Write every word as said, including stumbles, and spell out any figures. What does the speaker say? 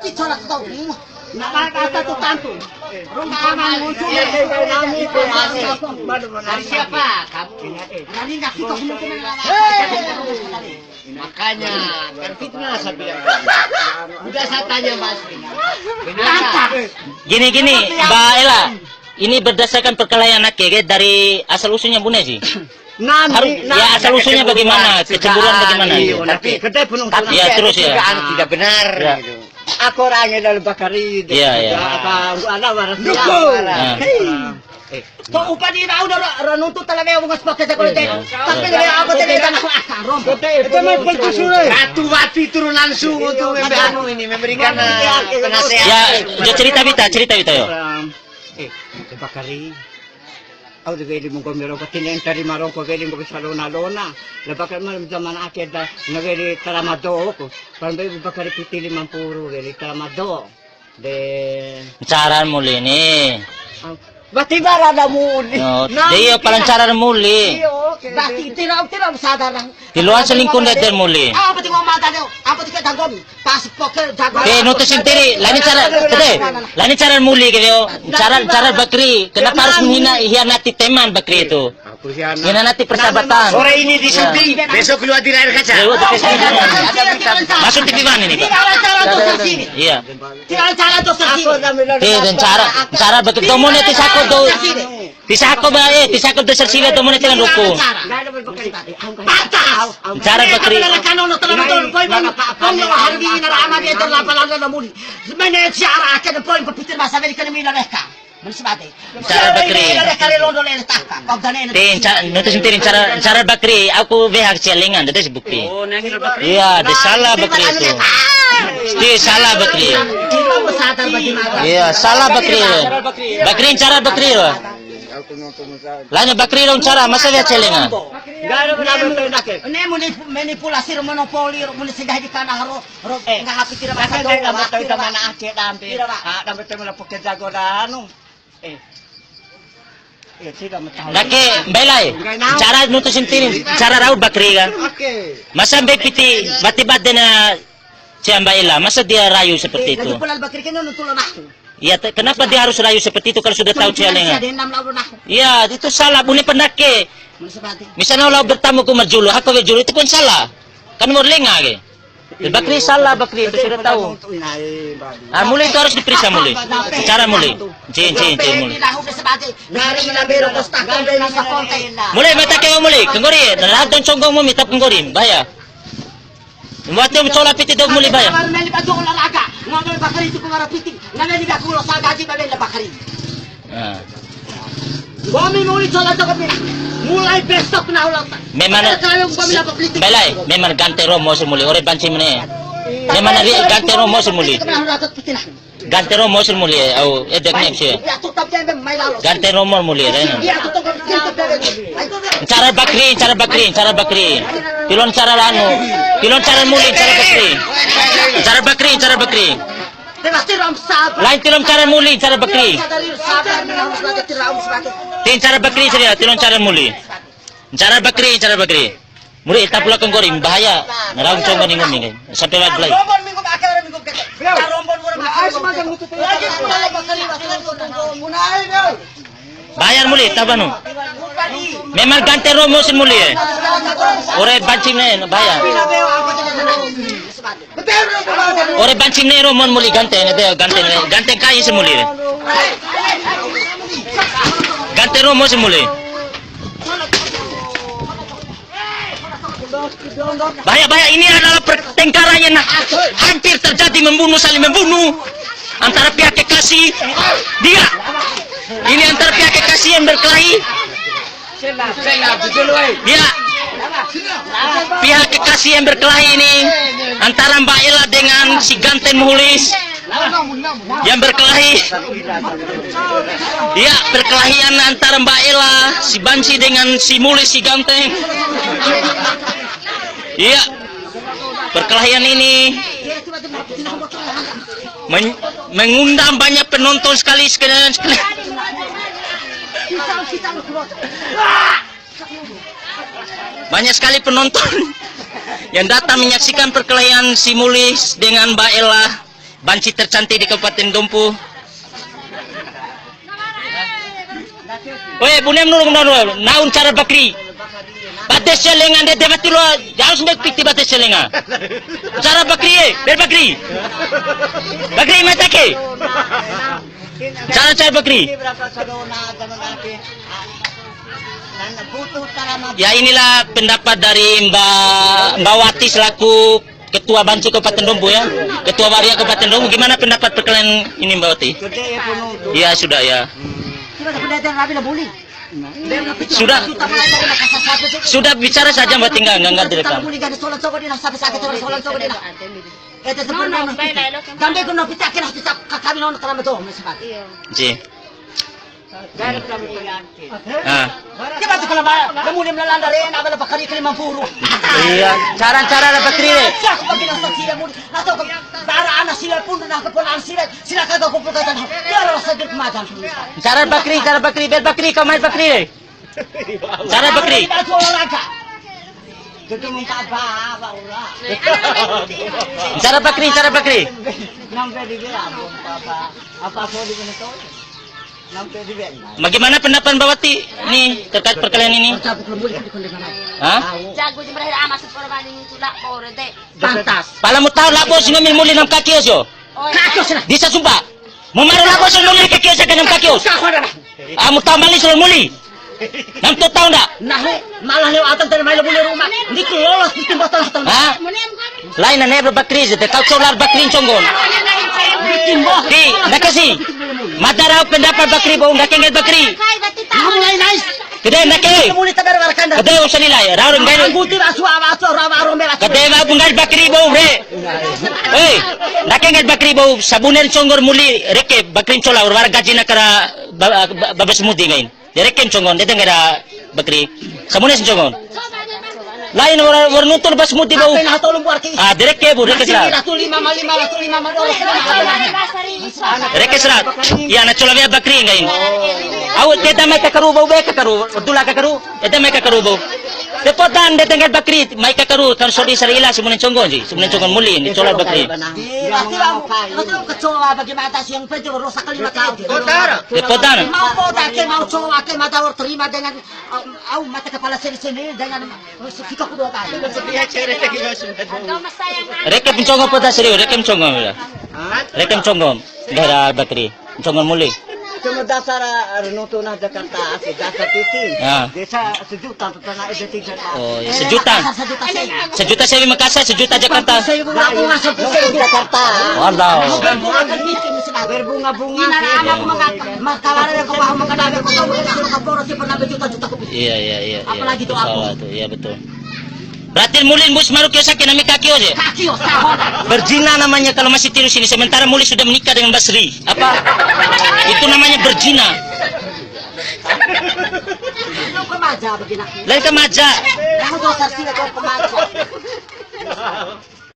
Icora kau. Nah, kata tu tantu. Rumah aman muncul dari kau nami, kau nami. Dari siapa? Kamu. Dari nggak kita muncul dari lama. Makanya, kan fitnah saya bilang. Udah saya tanya, Mas. Benarkah? Gini, gini, Mbak Ella. Ini berdasarkan perkelahian ake, ke, dari asal usulnya Bune sih. Nami, harus, nami ya, asal usulnya bagaimana? Kecemburuan bagaimana? Iya, tapi kedai penuh. Tapi ya, terus ya. Tidak benar gitu. Aku orangnya dalam bakari. Iya, iya. Apa, ana waras. Dukung. Nah. Hei. Eh, kok upa di rau dah, ra nuntu tala wea wungas pakai te kole te. Iya. Tapi le apa te kan rom. Itu main perkusu le. Ratu Wati turun langsung untuk memberi anu ini, memberikan, eh, penasehat. Ya, ya, cerita Bita, cerita Bita yo. Eh, bakari. Au de weli mu nggomi rongko tinen tari ma rongko weli nggomi salona lona. La bakari ma zaman ake da na weli tala ma doko. Pala mbei bakari piti lima mpuru weli tala ma do. De. Ncara muli ni. Au. Berarti bara da muli. Yo, nah, de iyo, mungkin pala ncara muli. Iyo, oke. Berarti tidak, tidak sadar lah. Tiloan selingkuh ndede muli. Apa ti ngomong tadi? Apa ti kita nggomi? Pas poker jago. Eh, nuntu santiri, lain cara, tede, lain cara muli ke yo. Cara, cara bakri, kenapa harus menghina, hianati teman bakri itu? Aku hianat. Hianati persahabatan. Sore ini di syuting, besok keluar di layar kaca. Lewat di Facebook. Masuk T V One ini, Pak. Tidak ada cara untuk saksi ini. Iya. Tidak ada cara untuk saksi ini. Eh, dan cara, cara bakri, domone ti sako do. Ti sako ba, eh, ti sako do saksi ba, domone ti kan ruku. Pantas. Ncara bakri. Ncara bakri. Ti, nca-, nuntu santiri, ncara, ncara bakri. Aku weha celengan, ndede si bukti. Iya, de sala bakri itu. Ti sala bakri. Iya, sala bakri. Bakri, ncara bakri. Laina bakri rau ncara, masa weha celengan. Ini manipulasi, monopoli, mun singgah di tanah ro. Ro, eh, nggak hapus, tidak makan dong, tidak makan, tidak makan. Mana ake dambe. Tidak, Pak. Ah, dambe temen apa kerja godaan. Eh. Eh, tidak makan. Ndake, mbelai. Nggak, nau. Ncara nuntu santiri, ncara rau bakri kan. Oke. Masa mbei piti, bati badena sia Mbak Ella, masa dia rayu seperti itu? Lagi pula bakri kan nuntu lo nahu. Iya, te-, kenapa dia harus rayu seperti itu kalau sudah tahu sia lenga? Iya, itu salah, bune pendake. Misalnya, lao bertamu ku marjulu, hako we julu, itu pun salah. Kan mau lenga ke. Bakri salah, bakri itu sudah tahu. Ah, muli itu harus diperiksa muli. Cara muli. Cin, cin, cin, muli. Muli, mata ke muli. Kenggori, dan lahat don conggong mu mita kenggori. Bahaya. Wati mu cola piti dou muli, bahaya. Meli baju olahraga. Ngomong bakri itu pengarah piti. Nana di aku lo saga aja, babe, bakri. Ah. Nggomi muli cola to kami. Mulai besok na ulang. Memang belai, memang gante romo si muli, ore banci mene. Memang ri gante romo si muli. Gante romo si muli, au, edek nek si. Gante romo muli, re. Ncara bakri, ncara bakri, ncara bakri. Tilon ncara lanu. Tilon ncara muli, ncara bakri. Ncara bakri, ncara bakri. Lain tilon ncara muli, ncara bakri. Ti ncara bakri saja, tilon ncara muli. Ncara bakri, ncara bakri. Muri ita pula kenggori, bahaya. Rau conggong ni nggomi. Sampai wa'u belai. Bahaya muli, tabanu. Memang gante romo si muli, eh. Ore banci ne, bahaya. Ore banci ne romo muli gante ne, de, gante ne, gante kai si muli. Gante romo si muli. Bahaya, bahaya, ini adalah pertengkaran yang hampir terjadi, membunuh, saling membunuh antara pihak kekasih. Dia. Ini antara pihak kekasih yang berkelahi. Ya. Pihak kekasih yang berkelahi ini antara Mbak Ella dengan si Ganten Mulis yang berkelahi. Ya, perkelahian antara Mbak Ella, si Banci dengan si Mulis, si Ganten. Iya. Perkelahian ini men-, mengundang banyak penonton sekali, sekali, sekali. Banyak sekali penonton yang datang menyaksikan perkelahian si Mulis dengan Mbak Ella. Banci tercantik di Kabupaten Dompu. Weh, bunem nurung nurung, naun cara bakri. Bade sia lenga nde dewati lo, harus mbek piti bade sia lenga. Cara bakri, eh, ber bakri. Bakri mata ke. Cara, cara bakri. Ya, inilah pendapat dari Mbak, Mbak Wati selaku Ketua Banci Kabupaten Dompu ya. Ketua Waria Kabupaten Dompu. Gimana pendapat perkelahian ini, Mbak Wati? Ya, sudah ya. Sudah. Sudah bicara saja, Mbak Wati, nggak, nggak, nggak direkam. Ji. Ah. Iya, cara-cara la bakri. Bara ana sila pun na keponan sila, sila kagak kumpul kata. Dia adalah saja kemajuan. Cara bakri, cara bakri, ber bakri, kau main bakri. Cara bakri. Cara bakri, cara bakri. Bagaimana pendapat Mbak Wati nih terkait perkelahian ini? Hah? Jago jembrah ama sepuluh kali itu lah, pore deh. Pantas. Pala mu tahu labo si ngomil muli nam kaki osio. Kaki osio. Bisa sumpah. Mu maru labo si muli kaki osio, kenam kaki os. Amu tahu mali selalu muli. Nam tu tahu ndak? Nah, malah lewatan tadi main muli rumah. Ini lolos di timbo telah telah. Hah? Lain ane bakri je, tahu solar bakri conggon. Di timbo. Di, nakasi. Mata rau pendapat bakri bau, ndak kengget bakri. Kamu lain nice. Kede ndake. Muli tabar warkanda. Kede usah nilai. Rau nggahi. Angguti rasu awaso rawa rombe rasu. Kede ma bungai bakri bau re. Hei, ndake nggahi bakri bau sabune conggon muli reke bakri cola wara gaji na kara ba-, ba-, babas mudi nggahin. De reke conggon, de nggahi bakri. Sabune conggon. Lain wara, wara nuntu bas mudi bau. Apa yang hatau lumbu arki? Ah, de reke bu, de reke sira. Seratus lima puluh lima, seratus lima puluh dua. Reke sera. Iya, na cola wea bakri nggahin. Au, eda mai kakaru bau be kakaru. Dula kakaru. Eda mai kakaru bau. De podan de tenggat bakri, mai kakaru. Tan sodi sari ila sumune conggon si. Sumune conggon muli ni cola bakri. Kecoa bagi mata siang pejo rosak lima kali. De podan. Mau poda ke, mau coa ke, mata terima dengan, au, mata kepala seri-seri dengan. Reke nconggo poda seri, reke nconggo. Reke nconggo. Daerah bakri. Nconggo muli. Cuma dasar, ah, Renoto na Jakarta, asli dasar titik. Ya. Desa sejuta, tetangga itu tiga. Oh, iya, sejuta. Sejuta sewi. Sejuta sewi Makassar, sejuta Jakarta. Jakarta. Walau. Berbunga-bunga. Iya, iya, iya, iya. Apalagi doa. Iya, betul. Berarti muli mbus maru kio sake nami kakio je. Kakio, sahon. Berzina namanya kalau masih tidur sini, sementara muli sudah menikah dengan Basri. Apa? Itu namanya berzina. Itu kemaja begini. Lain kemaja. Kamu dosa sih, itu kemaja.